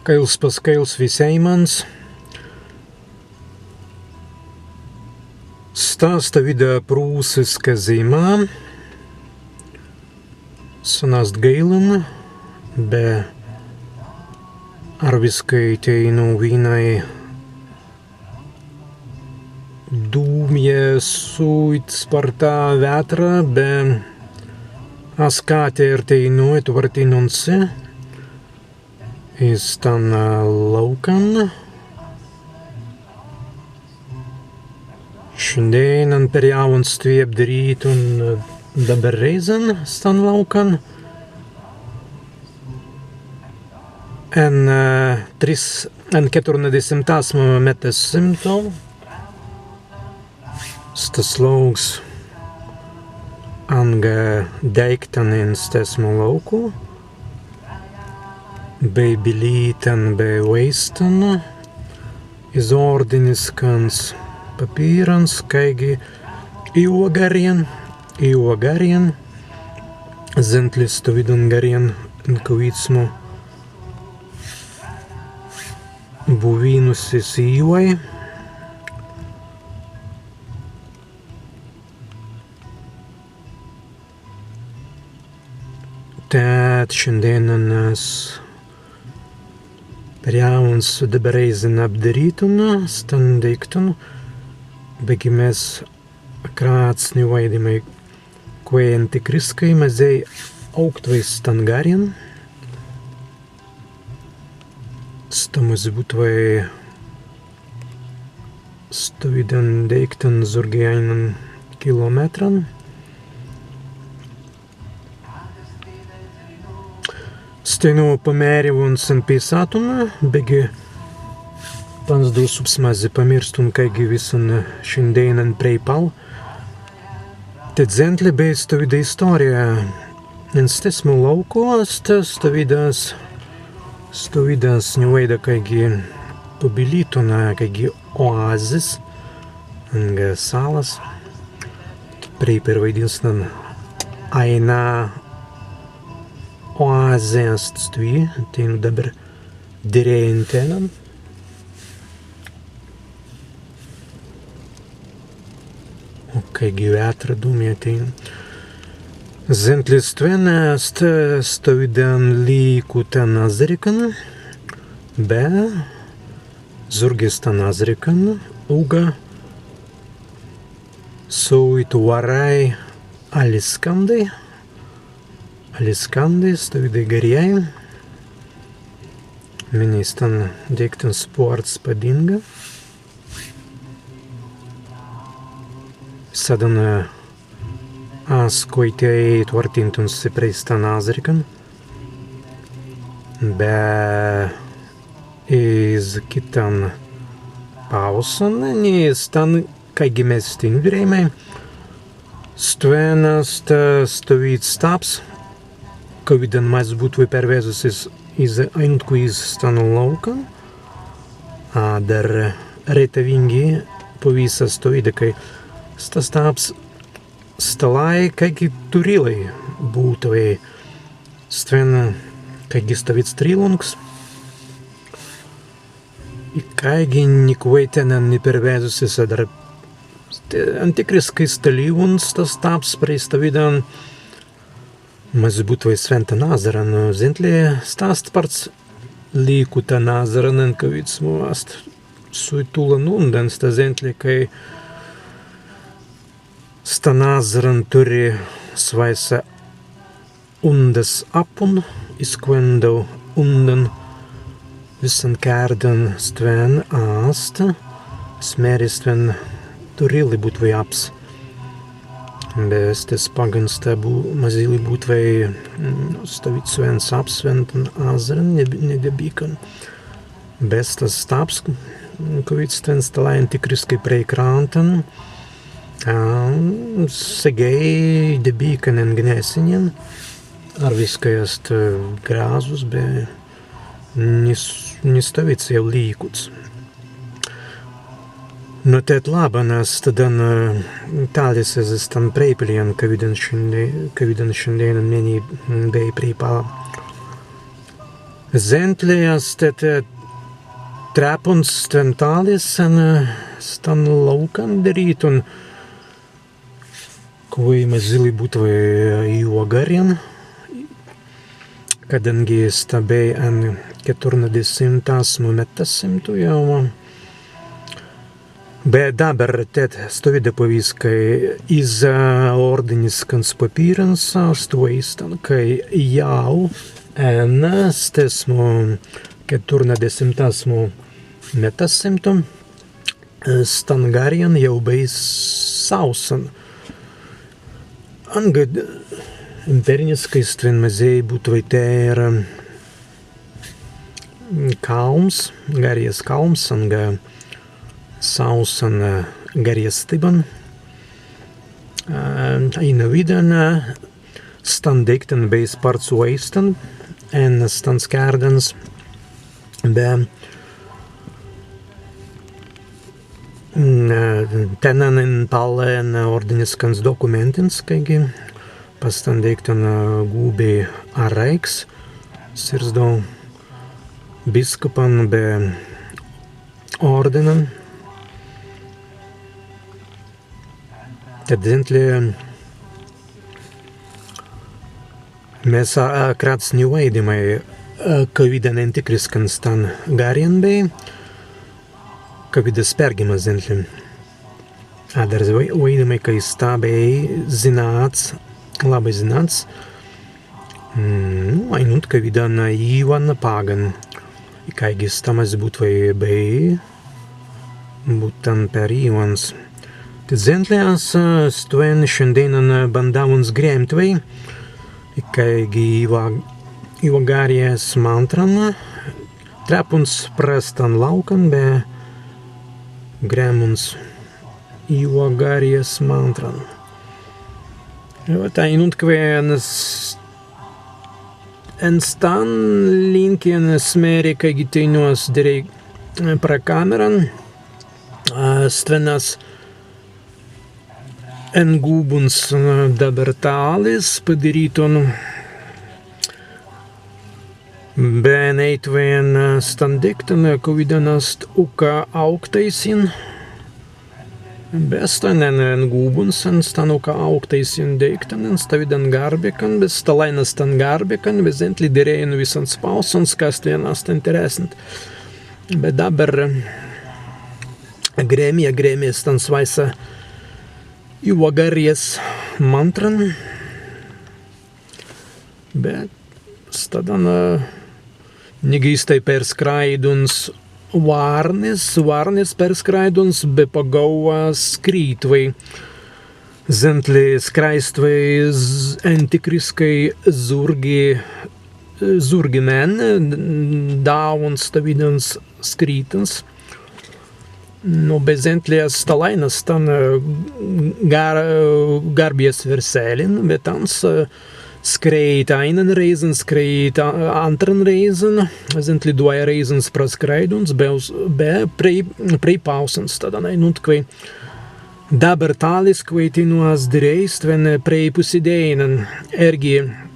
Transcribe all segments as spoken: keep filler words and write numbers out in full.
Kails paskails wisēimans. Sta stawīda prūsiska zimma. Sen ast gaīlan, be arwiskai teinū wīnai dūmja sūit spārta wētra, be as kāi tēr teinū etwartinnuns si iz stan, ā, laūkan. Šandēinan perjāwuns stwi apdirītun, ā, dabber rēizan stan laūkan. En, ā, trīs, en ketturnadesimtasmu mettas simtu. Stas lauks anga deīktan en stesmu laūku, bēi bilītan, bēi waīstan iz ōrdiniskans papīrans, kāigi īwa garrin, īwa garrin, zentli stawīdan garrin, en kawīdsmu buwīnusis īwai. Tēt šandēinan as perjāwuns dabber rēizan apdirītun stan deīktun, beggi mes akrats ni waīdimai, kwēi entikriskai mazēi auktwei stan garrin. Sta mazzi būtwei stawīdan deīktan zūrgi aīnan kilometran. Teinū pamēriwuns en pīsatun, beggi panzdau subs mazzi pamīrstun, kāigi wissan šandēinan prēipal. Tēt zentli bēi stawīda istōrija. En stesmu laūku ast stawīdas, stawīdas ni waīda kāigi pabilītun, kāigi oāzis, anga salas. Prei perwaidīnsnan, aīna oāzi ast stwi, teinū dabber dirēi en tennan. Okei, gi wētra dūmja teinū. Zentli stwen ast stawīdan līkutan azzerikan, be zūrgi stan azzerikan ūga sūit warai aliskandai. Aliskandai, stawīdai garrjai. Mennei stan deīktan spārts padīnga. Saddan, ā, as kwaitēi etwartintun si prei stan azzerikan. Be iz kittan pāusan, ni stan, kāigi mes teinū dirēimai. Stwen ast stawīds stabs, kawīdan mazzi būtwei perwēzusis iz, iz, aīntkwēi iz stan laūkan. Adder retawīngi pawīsta stawīda, kāi stas stabs stalāi kāigi turīlai būtwei. Stwen kāigi stawīds trīlunks. Ikāigi nikwēi tennan ni perwēzusis, adder entikriskai stalīwuns stas stabs prei stawīdan mazzi būtwei swēntan azzaran, zentli sta ast spārts līkutan azzaran, en kawīdsmu ast sūit tūlan undan, sta zentli, kāi stan azzaran turri swāise undas appun, iz kwendau undan wissan kērdan stwen ast. As mēri, stwen turīlai būtwei apps. Be stesse paggan sta bū-, mazīlai būtwei, mm, stawīds swēns apps swēntan azzaran, ni-, ni debīkan. Be stas stabs, kawīds stwen stalāi entikriskai prei krantan, ā, segēi debīkan en gnesenin, arwiskai ast, ā, grazzus, be ni s-, ni stawīds jāu līkuts. Nu, tēt labban, as staddan, ā, tālis ezze stan preipeljan, kawīdan šandē-, kawīdan šandēinan mennei, mm, bēi preipala. Zentli, as tēt, ē, treppuns stwen tālis en, ē, stan laūkan dirītun, kwēi mazīlai būtwei, ē, juo garrin, kaddan gi sta bēi en ketturnadesimtasmu mettasimtu jāu. Be dabber tēt stawīda pawīstis, kāi iz, ā, ōrdeniskans papīrans, ā, stwi stan, kāi jāu en stesmu ketturnadesimtasmu mettasimtu, ā, stan garrin jāu bēi sāusan. Anga, ē, empīriniskai stwen mazēi būtwei tēr, ā, kalms, garrjas kalms, anga sāusan, ā, garrjas stibban. Ā, ainawīdan, ā, stan deīktan bēi spārts waīstan en stans kērdans, be, mm, ā, tennan en tālis en ōrdeniskans dokumentins, kāigi pa stan deīktan, ā, gūbi arāiks, sirzdau biskupan be ōrdenan. Tēt zentli, mes, ā, ā, krats ni waīdimai, ā, kawīdan entikriskan stan garrin bēi, kawīdas spārgimas zentli. Adder wai-, waīdimai, kāi sta bēi zināts, labbai zināts, mm, ainuntkawīdan īwan paggan. Kāigi sta mazzi būtwei bēi, būtan per īwans. Tēt zentli, as, ā, stwen šandēinan, ā, bandāwuns grēmtwei, kāigi īwa-, īwa garrjas mantran, treppuns pra stan laūkan be grēmuns īwa garrjas mantran. Ē, wot, ainuntkawīdan s-, en stan līnkin as mēri, kāigi teinū as dirēi, ē, pra kameran, ā, stwen as engūbuns, ā, dabber tālis padirītun. Be enēitwei en, ā, stan deīktan, ā, kawīdan ast uka aūktai sin. Be stwen en-, engūbuns en stan uka aūktai sin deīktan, en stawīdan garbikan, be stalāi na stan garbikan, be zentli dirēi en wissans pāusans, kas stwen ast interessantan. Be dabber grēmja, grēmja stan swāise īwa garrjas mantran. Be staddan, ā, niggeistai perskraiduns wārnis, wārnis perskraiduns, be pagaūwa skrītwei. Zentli skraīstwei z-, entikriskai zūrgi, zūrgi men, dāwuns stawīdans skrītans. Nu, be zentli as stalāi na stan, ā, gar-, garbjas werselin, be tāns, ā, skrēit aīnan rēizan, skrēit, ā, āntran rēizan, zentli dwāi rēizans praskraiduns, be uz-, be prei, prei pāusans, staddan ainuntkawīdan dabber tālis, kwēi teinū as dirēi, stwen prei pussidēinan, ērgi,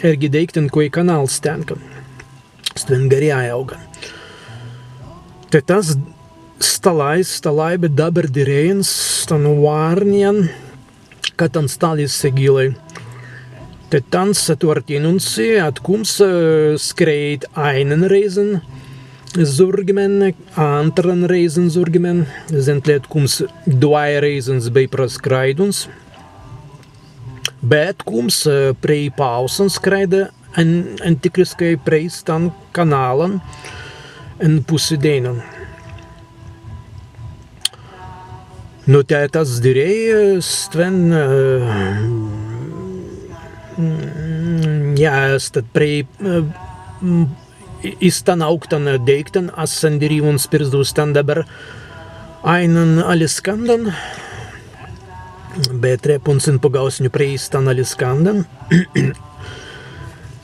ērgi deīktan, kwēi kanāls tenka. Stwen garrjai aūgan. Tēt as stalāi, stalāi, be dabber dirēi en stan wārnin, ka tāns tālis segīlai. Tēt tāns etwartinnuns si, etkūmps, ā, skrēit aīnan rēizan zūrgi men, āntran rēizan zūrgi men, zentli etkūmps dwāi rēizans bēi praskraiduns. Be etkūmps, ā, prei pāusans skraida en-, entikriskai prei stan kanālan en pussidēinan. Nu, tēt as dirēi, ā, stwen, ā, mm, jā, stwen prei, ā, mm, i-, iz stan aūktan deīktan as sendirīwuns pirzdau stan dabber aīnan aliskāndan, be treppuns en pagaūsenju prei stan aliskāndan.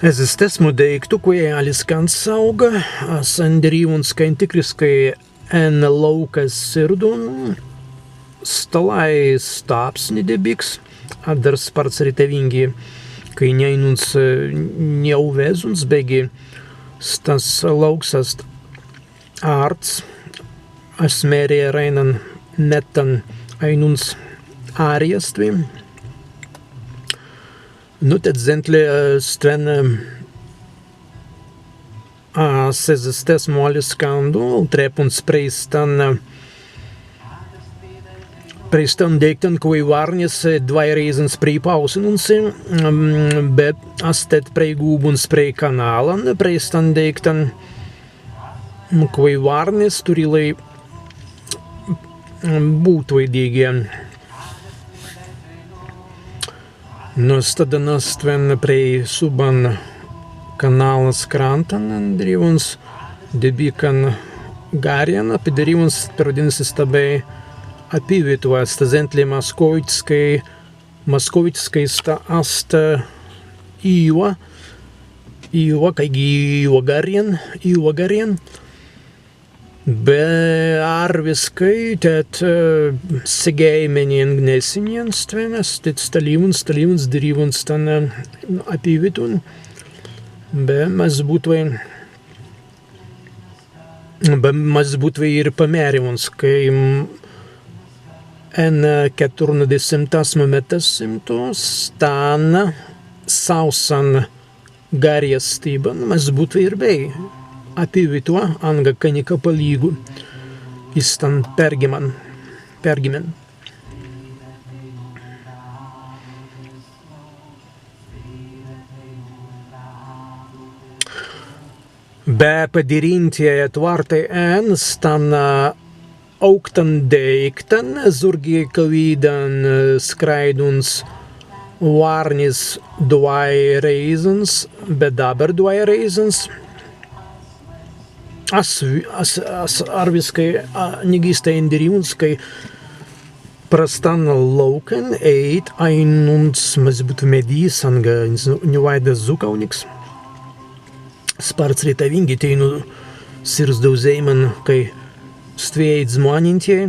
Ezze stesmu deīktu, kwēi aliskāns aūga, as sendirīwuns, ka entikriskai en laūka sirdun stalāi stāpsni debīks, adder spārts retawīngi, kāi ni ainunts, ā, ni aūwezzuns, beggi Stas lauks ast ārts, as mēri eraīnan mettan aīnuns arjastwi. Nu, tēt zentli, ā, stwen, ā, as ezze stesmu ali skāndu, treppuns prei stan, ā, prei stan deīktan, kwēi wārnis, ā, dwāi rēizans preipausinuns si, mm, be as tēt preigūbuns prei kanālan, prei stan deīktan, mm, kwēi wārnis turīlai, mm, būtwei dīgi. Nu, staddan as stwen prei subban kanālas krantan, en dirīwuns debīkan garrin, apidirīwuns, perwaidinna si sta bēi Apiwītwa, sta zentli maskōwitiskai, maskōwitiskai sta ast īwa, īwa, kāigi īwa garrin, īwa garrin. Be arwiskai tēt, ā, segēimai ni engnēsinjan stwen, as tēt stalīwuns, stalīwuns dirīwuns stan, ā, Apiwītun. Be mazzi būtwei, be mazzi būtwei īr pamēriwuns, kāi, mm, en, ā, ketturnadesimtasmu mettasimtu stan sausan garrjas stibban mazzi būtwei īr bēi Apiwītwa anga ka nika palīgu iz stan Pergimman, Pergimmen. Be padirīntjai etwārtai en stan, ā, aūktan deīktan, zūrgi kawīdan, ā, skraīduns wārnis dwāi rēizans, be dabber dwāi rēizans. As, as, as arwiskai, ā, nigīstai endirīwuns, kāi pra stan laūkan ēit aīnuns mazzi būtwei meddjis anga, nezinu, niwaīdas zukauniks. Spārts retawīngi teinū sirzdau zēiman, kāi stwi ēit zmānentjai.